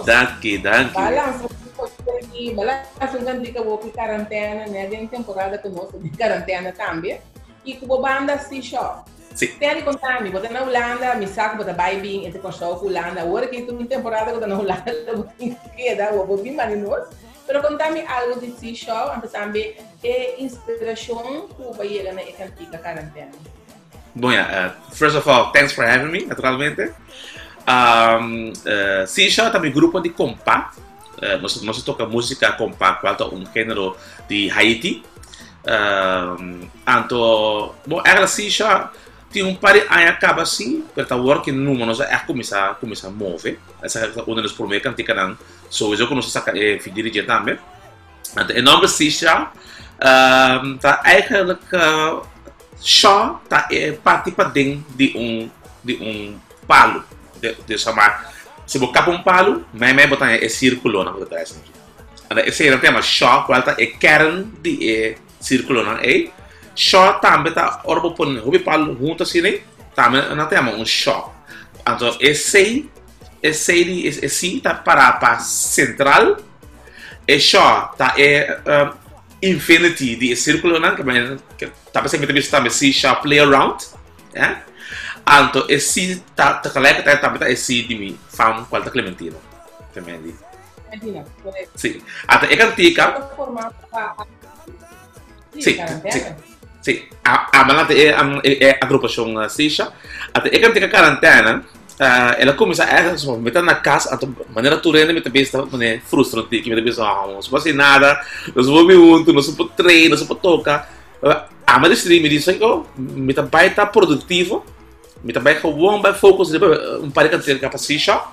Danki, danki. Balansa balansa un kantika bo ku karantena, ne den temporada ku nos di karantena tambe. I ku bo banda Seashore. Si. Ten di kontami, bo ta na Hulanda, mi sa ku bo ta bai bin entre Kòrsou ku Hulanda. Awor aki ta un temporada ku ta na Hulanda, bo tin ku keda, bo por bin bani nos. Pero kontami algu di Seashore, anto tambe e inspirashon ku bo a yega na e kantika Karantena. Bon ya, first of all, thanks for having me, naturalmente. Seashore ta mi grupo di kompa. Nos ta toka músika kompa, kual ta un género di Haiti. Anto, bon, eigenlijk Seashore tin un par di aña kaba sí, pero ta awor ki numa nos a ègt kuminsá kuminsá move. Esaki ta un di nos promé kantikanan sowieso ku nos a saka e video di dje tambe. Anto e nòmber Seashore ta eigenlijk Shaw ta e parti paden di un di un palu. Dus sa si bo kapa un palu, mei mei bo ta haña e sirkulonan ku ta trae esaki. Anto esei nan ta yama shaw, kual ta e kern di e sirkulonan ei. Shaw tambe ta ora bo pone hopi palu huntu asina ei, tambe nan ta yama un shaw. Anto esei esei di e si ta para pa sentral, e shaw ta e infinity di e sirkulonan, ke ta p'esei mi ta bisa tambe si shaw play around, eh. Anto e si ta tegelijkertijd tambe ta e si di mi fam kual ta Clementina. Clemendi. Clementina, correcto. Si. Anto e kantika. Ta forma pa Si, si. Si. Amalante e e agrupashon Sisha. Anto e kantika Karantena, el a kuminsá ergens, mi ta na kas, anto manera tur hende mi ta bisa manera frustrante, mi ta bisa, oh, no por hasi nada, nos por bin huntu, nos por train, nos por toka. Ami a disidí, mi di, sa kiko, mi ta bai ta produktivo, mi ta bai gewoon bai focus riba un par di kantika pa Sisha.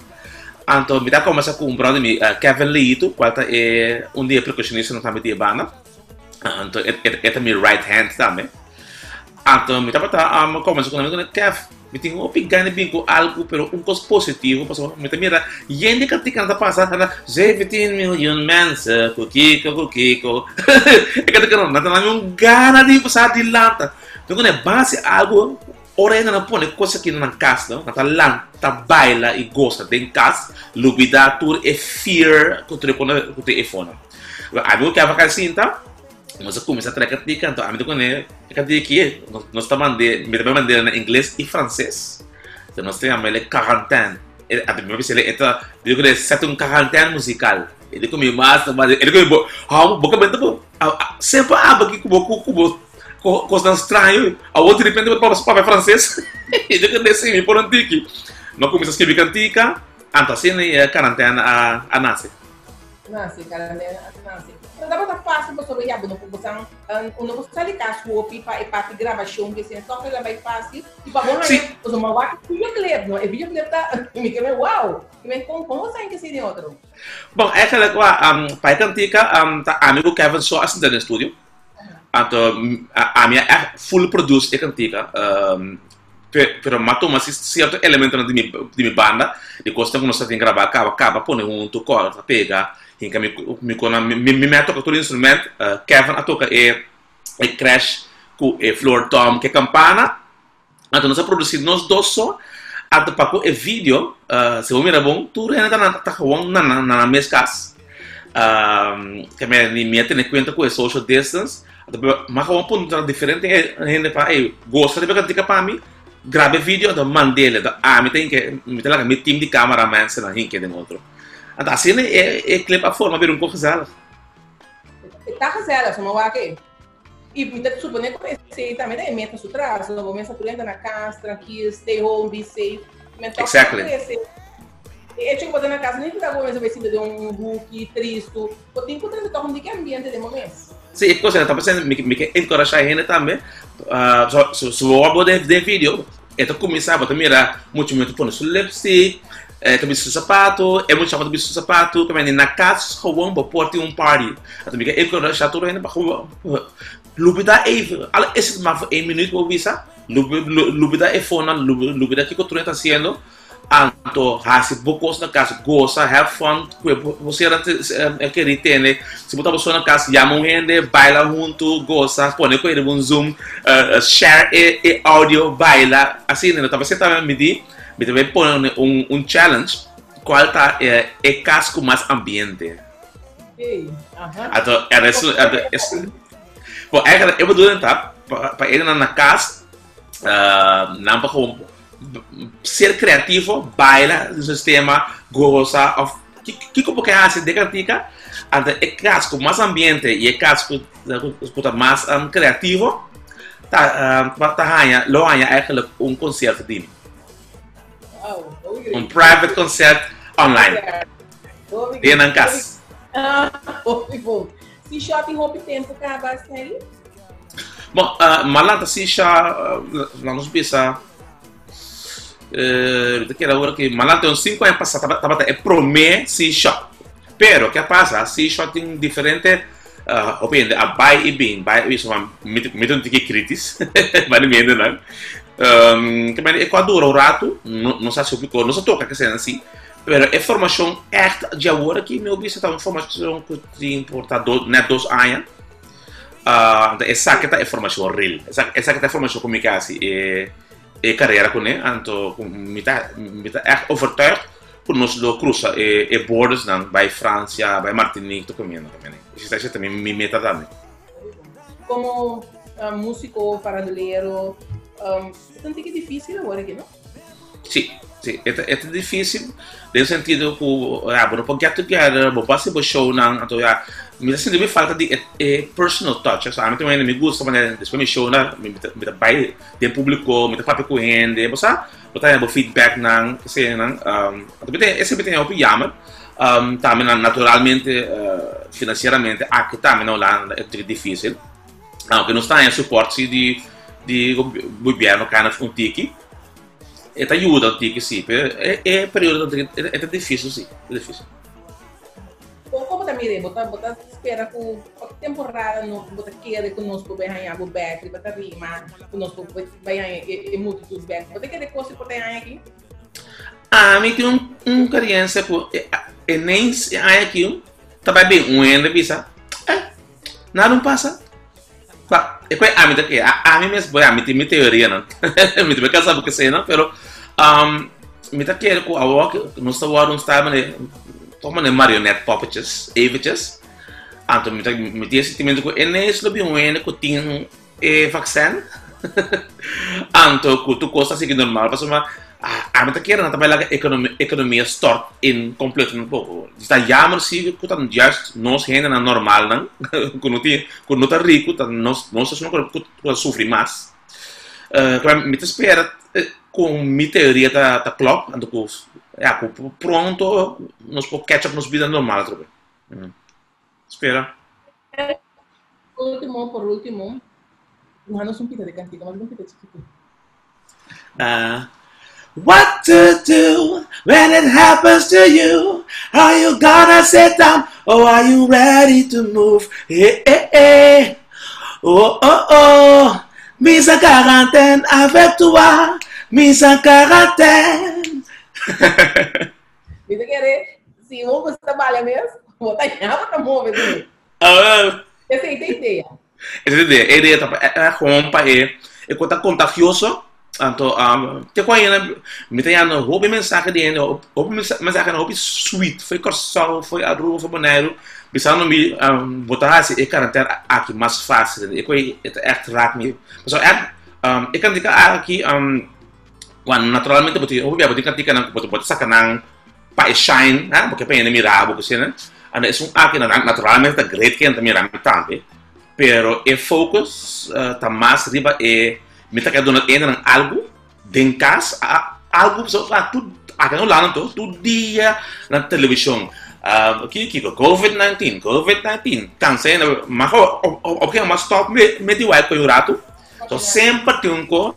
Anto mi ta kuminsá ku un bròder di mi, Kevin Leito, kual ta e un di e perkushonistanan tambe di e banda. Anto e ta mi right hand tambe. Anto mi tabata conversa cu mi Kev, mi tin hopi gana di bin cu algo, pero un cos positivo, pasobra mi ta mira yende canticanan ta pasa, ta 17 miljoen mensen, cu kico, cu kico. E canticanan nan ta dami un gana di pasa dilanta. Mi cu e base algo, ora hende nan pone cos aki na nan cas, no, nan ta lanta, baila y goza den cas, lubida tur e fear cu tur e fonan. Ami ku Kevin a kai sinta, nos a kuminsá traha kantika, anto ami ta kuné e kantika aki, nos ta mand'é, mi ta bai mand'é na ingles i franses, enton nos ta yama el e quarantaine, anto mi a bisa el e ta, mi di kuné sèt un quarantaine musikal, e di ku mi mas ta manda, e di ku mi bo, hou bo kabenta bo semper aba aki ku bo ku bo kosnan straño, awor direpente bo ta papia franses, e di kuné si mi por un tiki, nos a kuminsá skirbi kantika, anto asina e quarantaine a nase. Nase, karantena a nase. Pero tabata fácil pasobra ya bo no por bosan un no por sali kas hopi pa e parti grabashon ke esei tòg el a bai fácil i pa bo Sí. haña pasobra mi a wak e videoclip no e videoclip ta mi ke men wow ke men kon kon bo sa ke esei den otro. Bon, eigenlijk wa pa e kantika ta ami ku Kevin so a sinta den studio. Anto ami a echt full produce e kantika. Pero m'a tuma si cierto elementonan di mi di mi banda, di cosnan cu nos ta tin graba caba caba pone hunto, corta, pega, hinca mi mi con mi mi a toca tur instrument, Kevin a toca e e crash cu e floor tom cu e campana, anto nos a produci nos dos so, anto pa cu e video, si bo mira bon, tur hende ta na ta gewoon na na nan mes cas, ke mi mi a tene cuenta cu e social distance. M'a gewoon puntra diferente hende pa ey gosta riba e kantika pa mi, graba e video anto mand'el. Anto ami ta hinke, mi ta laga mi team di camera mensennan hinke den otro. Anto asina e clip a forma bira un kos gezellig. E ta gezellig, so mi a wak e. I mi ta supone ku esei tambe ta e meta su tras, no? Bo mester tur hende na kas, trankil, stay home, be safe. Men tòg trese e echo ku bo ta na kas, no significa ku bo mester bai sinta den un huki tristu. Bo tin ku trese tòg un diki ambiente den bo mes. Sí, e cosa ta pasando, mi ke encorajá hende tambe, so, so bo wak bo den video, e ta kuminsá, bo ta mira mucha muhé ta pone su lipstick, e ta bisti su sapato, e mucha ta bisti su sapato, ta na kas gewoon bo por tin un party. Anto mi ke encorajá tur hende pa gewoon lubidá even, al is het maar voor één minuut bo bisa, lubidá e fonan, lubidá kiko tur hende ta hasiendo. Anto hasi bo kos na kas, gosa, have fun ku e bo sera keri tene. Si bo ta bo so na kas, yama un hende, baila huntu, gosa, pone ku e riba un zoom, share e audio, baila. Asina, no ta pasé tambe mi di, mi ta bay pone un challenge. Cual ta e cas cu mas ambiente? Hey, aha. Ato, er is, er is, bo, eigenlijk, e bedoeling ta, pa e na cas, nan pa gewoon ser creativo, baila den sistema, goza, of kiko bo ke hasi den cantica, anto e cas cu mas ambiente y e cas cu ta mas creativo, ta, ta haña, lo haña eigenlijk un concierto di mi. Un private concert online. Den nan cas. Si sha tin hopi tempo caba, Stanley? Bon, uh, malanta si sha, uh, nos bisa, uh, te quiero ahora que malanta un 5 años pasado tabata e prome si sha. Pero, ¿qué pasa? Si sha tin diferente uh, hopi a bai y bin, bai y so mi un tiki kritis, bai viendo nan. Ke men e kua dura un ratu, no no sa si hopi no sa toka ke sena si, pero e formashon ègt dje awor aki mi bisa ta un formashon ku tin por ta do nèt dos aña. Uh, esaki ta e formashon real. Esaki esaki ta e formashon ku mi ke hasi e e karera kuné, anto mi ta ègt overtuigd ku nos lo krusa e e bordersnan bai Francia, bai Martinique, tur kaminda tambe. Esei ta mi meta tambe. Como músico, farandulero, ta un tiki difícil awor aki, no? Si, e ta difícil den sentido ku ja, bo no por get together, bo por hasi bo shownan, anto ja, mi ta sinti mi falta di e personal touch, so ami tambe mi gusta manera despues mi shownan mi ta bai den público, mi ta papia ku hende, bo sa, bo ta haña bo feedbacknan, kesenan, anto mi ta esei mi ta hopi jammer, tambe naturalmente financieramente aki tambe na Hulanda e ta difícil, aunke nos ta haña support si di gobierno kind of un tiki, e ta yuda un tiki si, pero e periodo e ta difícil si, e ta difícil. Como ta mira, bo ta spera ku temporada no bo ta kere ku nos por bai haña bo bek riba tarima, ku nos por bai haña e multitud bek? Bo ta kere kos por ta haña aki? Ami tin un experiencia ku ineens e aña aki ta bai bin un hende bisa, nada no pasa. Ba, e koe ami ta ke, ami mes, boy, ami tin mi teoria nan. Mi ta kasa porque sei nan, pero mi ta kere ku awor nos ta wòrdu un style mane, toch mane marionet puppetjes, eventjes. Anto mi tin e sentimento ku ineens lo bin un hende ku tin e vaccin. Anto ku tur kos ta sigui normal, pasobra ami ta kere nan ta bai laga ekonomia stort in kompleto un poko. Ta jammer si ku ta juist nos hendenan normalnan ku no tin ku no ta riku ta nos nos esun ku ta sufri mas. Mi ta spera ku mi teoria ta klòp anto ku ya ku pronto nos por catch up nos bida normal atrobe. Spera. Último, por último, nos un pita de cantica, mas un pita chiquito. What to do when it happens to you? Are you gonna sit down or are you ready to move? Eh, eh, eh. Oh, oh, oh. Mise en quarantaine avec toi. Mise en quarantaine. Mi ta kere, si bo gusta baila mes, bo ta ya, bo ta move tambe. Esei ta idea. Esa idea, e idea ta gewoon pa e kos ta contagioso. Anto, te ku ainda mi ta yanda hopi mensahe di hende, hopi mensahe hopi sweet, foi Kòrsou, foi Aruba, foi Boneiru, bisando mi bo ta hasi e karantena aki mas fásil. E kos e ta ègt raak mi. Pasobra ègt e kantika aki, bueno, naturalmente bo tin hopi bia bo tin kantikanan ku bo ta saka nan pa e shine, ha, bo ke pa hende mira bo ku asina. Anto esun aki naturalmente ta great ku hende ta mira mi tambe, pero e focus ta mas riba e mi ta kere duna hendenan algu den kas, algu so tur aki na Hulanda anto tur dia na televishon kiko COVID-19, COVID-19, kansa hende mas op ke mas stop me di wak un ratu, so semper tin un ko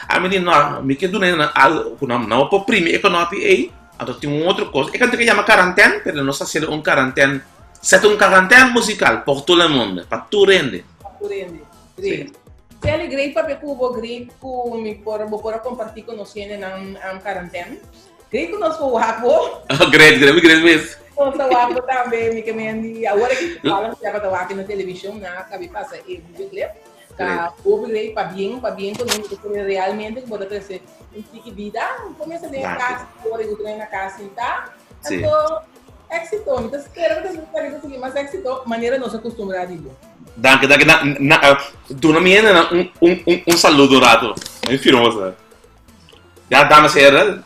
ami di no mi ke duna hendenan algu ku nan no por primi e konopi ei, anto tin un otro kos e kante ke yama karantèn pero nos ta hasiendo un karantèn, sete un karantèn musikal por tur el mundo, pa tur hende. Pa tur hende, great. Sally, great papia ku bo, great ku mi por bo por a kompartí ku nos hendenan karantèn. Great ku nos por wak bo. Great, great, great mes. Nos ta wak bo tambe, mi ke men di awor aki fala mi tabata wak na televishon na kabi pasa e videoclip. Ta hopi great, pabien ku nos porque realmente ku bo ta trese un tiki bida. Komiensa den kas, ora ku trae na kas sintá. Sí. Anto, éxito. Mi ta spera ku ta sigui mas éxito, manera nos a kustumbrá di bo. Danki, danki. Na, na, eh, duna mi hende un, un, un, un saludo un rato. Mi firmosa. Ja, dames en heren,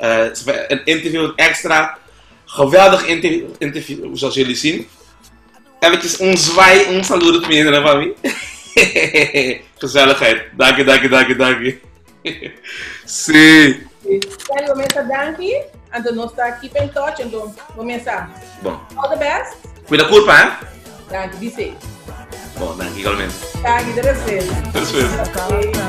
een interview extra. Geweldig interview, interview, zoals jullie zien. Eventjes een zwaai, een saludo van mi van mi. Gezelligheid. Dank je, dank je, dank je, dank je. Sí. Kelly, bo mesa danki. Anto nos ta keep in touch. Anto bo mesa. Bon. All the best. Cuida curpa, hè? Danki, be safe. Bon, danki igualmente. Danki, te despues. Despues. Okay.